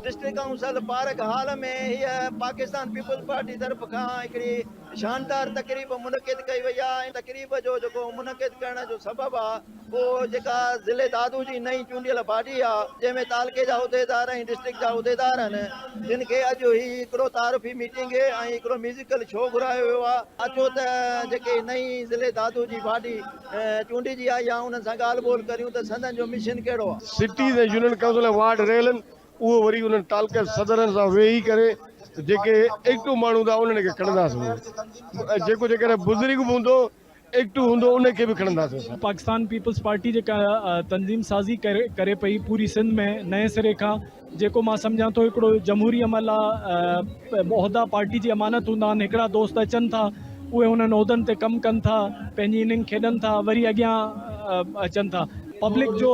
District council park hall ۾ هيء Pakistan peoples party طرف کان هڪڙي شاندار تقريب منعقد ڪئي وئي آهي ۽ تقريب جو جيڪو منعقد ڪرڻ جو سبب آهي اهو جيڪا ضلعي دادو جي نئين چونڊيل باڊي آهي جنهن ۾ تعلقي جا عهديدار ۽ ڊسٽرڪٽ جا عهديدار آهن جن کي اڄ هي هڪڙو تعارفي ميٽنگ ۽ هڪڙو ميوزيڪل شو گهرايو ويو آهي اچو ته جيڪي نئين ضلعي دادو جي باڊي چونڊجي آئي آهي انهن سان ڳالهه ٻولهه ڪريون ته سندن جو مشن ڪهڙو آهي. سٽيز ۽ يونين ڪائونسل ۽ وارڊ رهيل آهن اهو وري انهن تعلقه صدرن سان ويهي ڪري جيڪي ايڪٽو ماڻهو هوندا انهن کي کڻنداسون ۽ جيڪو جيڪڏهن بزرگ به هوندو ايڪٽو هوندو ان کي به کڻنداسين اسان. پاڪستان پيپلز پارٽي جيڪا تنظيم سازي ڪري پئي پوري سنڌ ۾ نئين سري کان جيڪو مان سمجهان ٿو هڪڙو جمهوري عمل آ عهدا پارٽي جي امانت هوندا آهن هڪڙا دوست اچن ٿا اهي انهن عهدن تي ڪم ڪن ٿا پنهنجي اننگ کيڏن ٿا وري اڳيان اچن ٿا پبلڪ جو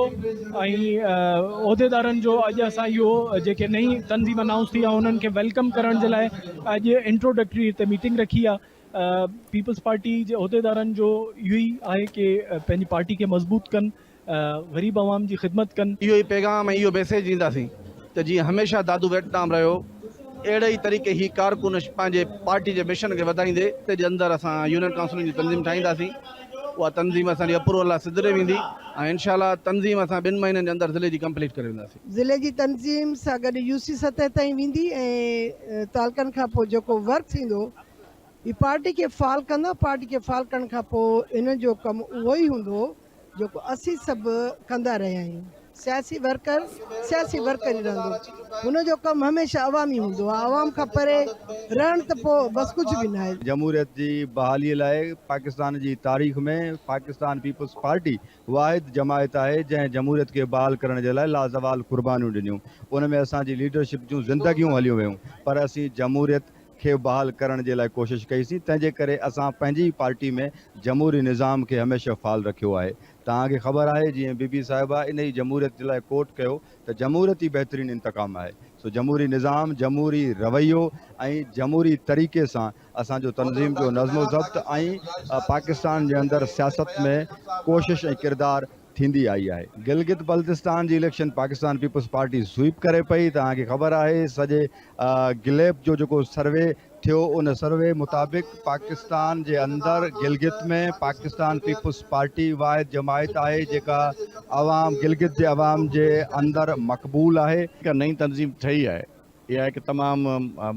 ۽ عهديدارن جو اڄ اسان اهو جيڪي نئين تنظيم انائونس ٿي آهي انهن کي welcome ڪرڻ جي لاء اڄ انٽروڊڪٽري هتي ميٽنگ رکي آهي پيپلز پارٽي جي عهديدارن جو اهو ئي آهي ڪي پنهنجي پارٽي کي مضبوط ڪن غريب عوام جي خدمت ڪن. اهو ئي پيغام ۽ اهو ميسيج ڏينداسين ته جيئن هميشه دادو ويٽنام رهيو اهڙي ئي طريقي هي ڪارڪن پنهنجي پارٽي جي مشن کي وڌائيندي تي جي اندر اسان يونين ڪائونسلن جي تنظيم ٺاهينداسين اها تنظيم اسان جي اپروول لاء سڌ ڏي ويندي ۽ انشاء الله تنظيم اسان ٻن مهينن جي اندر ضلعي جي ڪمپليٽ ڪري وينداسين. ضلعي جي تنظيم سان گڏ يو سي سطح تائين ويندي ۽ تعلقن کان پوء جيڪو ورڪ ٿيندو هي پارٽي کي فعال ڪندا پارٽي کي فعال ڪرڻ کان پوء انهن جو ڪم اهو ئي هوندو جيڪو اسين سڀ ڪندا رهيا آهيون. سياسي ورڪر سياسي ورڪر ئي رهندو. هن جو ڪم هميشه عوامي هوندو آهي. عوام کان پري رهڻ ته پوء بس ڪجهه به ناهي. جمهوريت جي بحالي لاء پاڪستان جي تاريخ ۾ پاڪستان پيپلز پارٽي واحد جماعت آهي جنهن جمهوريت کي بحال ڪرڻ جي لاء لازوال قربانيون ڏنيون ان ۾ اسان جي ليڊرشپ جون زندگيون هليون ويون پر اسين جمهوريت کي بحال ڪرڻ جي لاء ڪوشش ڪئي سين تنهن جي ڪري اسان پنهنجي ئي پارٽي ۾ جمهوري نظام کي هميشه فعال رکيو آهي توهان کي خبر آهي جيئن بي بي صاحبه انهي جمهوريت جي لاء ڪوٽ ڪيو ته جمهوريت ئي بهترين انتقام آهي سو جمهوري نظام جمهوري رويو ۽ جمهوري طريقي سان اسان جو تنظيم جو نظم و ضبط ۽ پاڪستان جي اندر سياست ۾ ڪوشش ۽ ڪردار ٿيندي آئي آهي. گلگت بلتستان جي election Pakistan peoples party sweep ڪري پئي توهان کي خبر آهي سڄي گليپ جو جيڪو سروي ٿيو ان سروي مطابق پاڪستان جي اندر گلگت ۾ پاڪستان پيپلز پارٽي واحد جماعت آهي جيڪا عوام گلگت جي عوام جي اندر مقبول آهي. هڪ نئين تنظيم ٺهي آهي اها هڪ تمام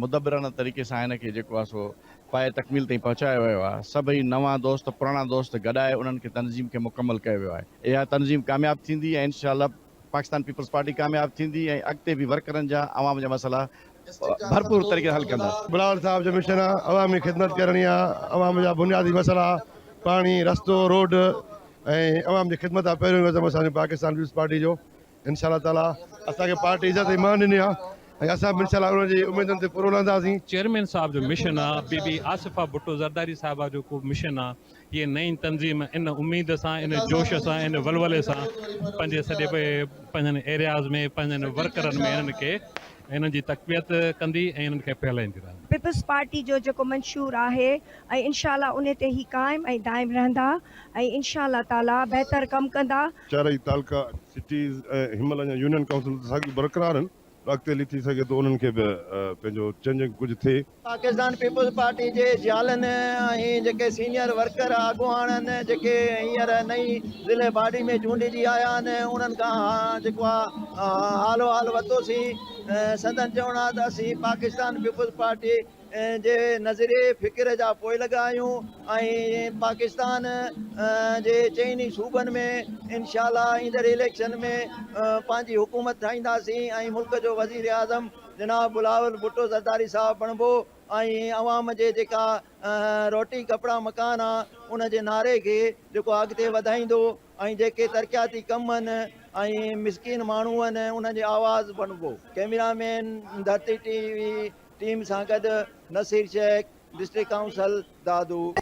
مدبرانه طريقي سان هن کي جيڪو آهي سو پايه تڪميل تائين پهچايو ويو آهي. سڀئي نوان دوست پراڻا دوست گڏائي انهن کي تنظيم کي مڪمل ڪيو ويو آهي. اها تنظيم ڪامياب ٿيندي ۽ انشاء الله پاڪستان پيپلز پارٽي ڪامياب ٿيندي ۽ اڳتي به ورڪرن جا عوام جا مسئلا ڀرپور طريقي سان حل ڪندا. بلاول صاحب جو مشن آهي عوامي خدمت ڪرڻي آهي، عوام جا بنيادي مسئلا پاڻي، رستو، روڊ ۽ عوام جي خدمت آهي پهريون قدم اسان جو پاڪستان پيپلز پارٽي جو. انشاء الله تعالي اسان کي پارٽي عزت ۽ مان ڏني آهي ۽ اسان به انشاء الله انهن جي اميدن تي پورو لهنداسين. چيئرمين صاحب جو مشن آ، بي بي آصفه ڀٽو زرداري صاحبه جو ڪو مشن آ، هيء نئين تنظيم ان اميد سان، ان جوش سان، ان ولولي سان پنهنجي سڄي پنهنجن ايرياز ۾ پنهنجن ورڪرن ۾ انهن کي انهن جي تقويت ڪندي ۽ انهن کي ڦهلائيندي رهندي. پيپلز پارٽي جو جيڪو منشور آهي ۽ انشاء الله انهي تي هي قائم ۽ دائم رهندا ۽ انشاء الله تعالي بهتر ڪم ڪندا. چارئي تعلقا، سٽيز ۽ هن مهل اڃا يونين ڪائونسل ته ساڳيون برقرار آهن پر اڳتي هلي ٿي سگهي ٿو انهن کي به پنهنجو چينجنگ ڪجهه ٿئي. پاڪستان پيپلز پارٽي جي جيالن ۽ جيڪي سينيئر ورڪر اڳواڻن جيڪي هينئر نئين ضلعي باڊي ۾ چونڊجي آيا آهن انهن کان جيڪو آهي حال احوال ورتوسين سندن چوڻ آهي ته اسين پاڪستان پيپلز پارٽي جي نظريي فڪر جا پوئلڳ آهيون ۽ پاڪستان جي چئني صوبن ۾ انشاء الله ايندڙ اليڪشن ۾ پنهنجي حڪومت ٺاهينداسين ۽ ملڪ جو وزيراعظم جناب بلاول ڀٽو زرداري صاحب بڻبو ۽ عوام جي جيڪا روٽي ڪپڙا مڪان آ ان جي نعري کي جيڪو اڳتي وڌائيندو ۽ جيڪي ترقياتي ڪم آهن ۽ مسڪين ماڻهو آهن انهن جي آواز بڻبو. Camera man Dharti T V team سان گڏ نصير شيخ، ڊسٽرڪٽ ڪائونسل دادو.